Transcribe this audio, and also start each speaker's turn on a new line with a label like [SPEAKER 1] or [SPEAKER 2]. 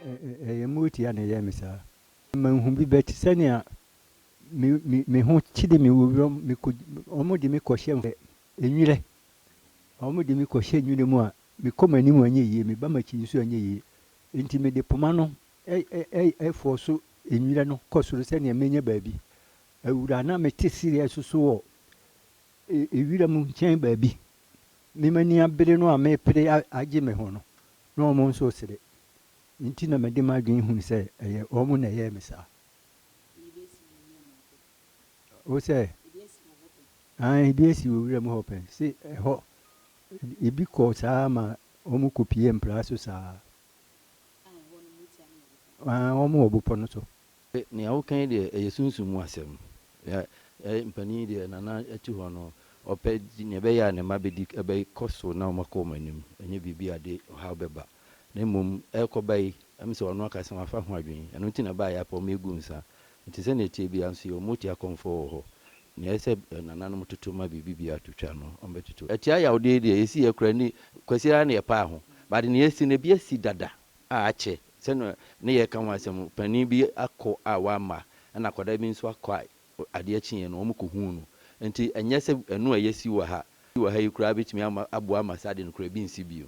[SPEAKER 1] Ɛyɛ motia na ɛyɛɛ me saa. Manhu bi but sɛnea me me me ho kyere me wɔ wuram mekɔ wɔde me kɔhyɛ nwira wɔde me kɔhyɛ nwira mu a mekɔ m'anim anyɛ yie meba m'akyi nso anyɛ yie nti mede poma no ɛfɔ so nwira no kɔ soro sɛnea menya baabi awura na mete sereɛ soso wɔ ewira mu nkyɛn baabi me m'ani abere no a mepere agye me ho no na wɔn nso sere nti na mede m'adwene hunu sɛ ɛyɛ wɔn na ɛyɛɛ me saa. Wo sɛ ebi asi wɔ wura mu hɔ pɛn se ɛhɔ ebi kɔ saa ma wɔn kɔpie mpraa so saa. Wɔn wɔ bepɔ no so.
[SPEAKER 2] Nea woka yi deɛ, ɛyɛ sunsum mu asɛm. Mpanin deɛ, Nana te hɔ no, ɔpɛ nea ɛbɛyɛ a ne mma bɛdi bɛkɔ so na wɔakɔ wɔn anim. Ɛnyɛ biribi a de ɔhaw bɛba. Na mmom ɛrekɔba yi, ɛm sɛ ɔno ankasa wafa ho adwene. Ɛno nti na ɛbaeɛ apɛ wɔn nsa. Nti sɛnea ɛteɛ biara nso yɛwɔ motia akɔmfoɔ wɔ hɔ. Nea ɛsɛ sɛ nananom toto ma biribi biara to twa no, wɔbɛtoto. Atia yawdeɛ yi deɛ, yɛsi yɛ koraa ni Kwasi ara na yɛpaa ho. But nea asi no, ebi asi dada a akyɛ. Sɛnea ne yɛreka ho asɛm, panin bi akɔ a wamma, ɛna akwadaa bi nso akɔ a adeɛ kyeeɛ no, wɔkɔhuu no. Nti ɛnyɛ sɛ ɛno a yɛasi wɔ ha wɔ ha yi koraa bɛtumi ama aboa ama saa ade no koraa ebi nsi bio.